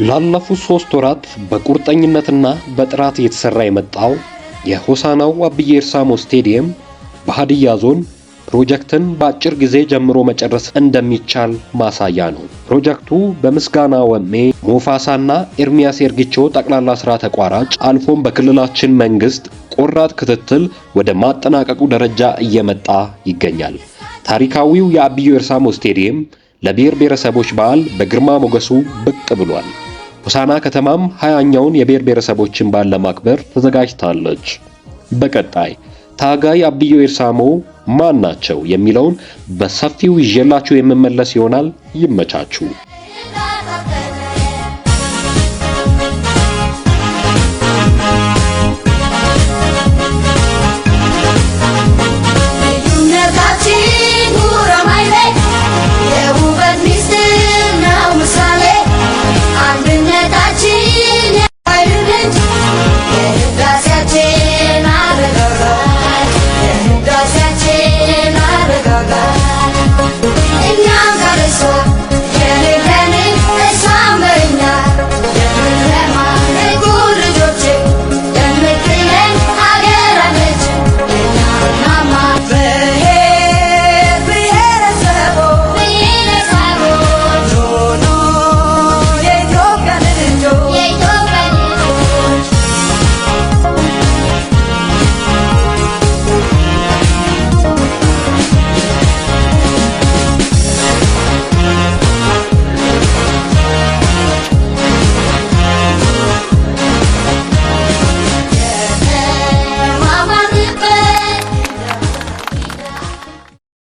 ላለፉት 3 ወራት በቁርጠኝነትና በጥራት እየተሰራ የመጣው የሆሳናው አብዬ ኤርሳሞ ስቴዲየም በሀዲያ ዞን ፕሮጀክትን በአጭር ጊዜ ጀምሮ መጨረስ እንደሚቻል ማሳያ ነው። ፕሮጀክቱ በምስጋና ወሜ ሞፋሳና ኤርሚያስ ኤርጊቾ ጠቅላላ ስራ ተቋራጭ አልፎም በክልላችን መንግስት ቆራጥ ክትትል ወደ ማጠናቀቁ ደረጃ እየመጣ ይገኛል። ታሪካዊው የአብዮ ኤርሳሞ ስቴዲየም ለብሔር ብሔረሰቦች በዓል በግርማ ሞገሱ ብቅ ብሏል። ሆሳና ከተማም 20ኛውን የብሔር ብሔረሰቦችን በዓል ለማክበር ተዘጋጅታለች። በቀጣይ ታጋይ አብዮ ኤርሳሞ ማን ናቸው የሚለውን በሰፊው ይዤላችሁ የምመለስ ይሆናል። ይመቻችሁ።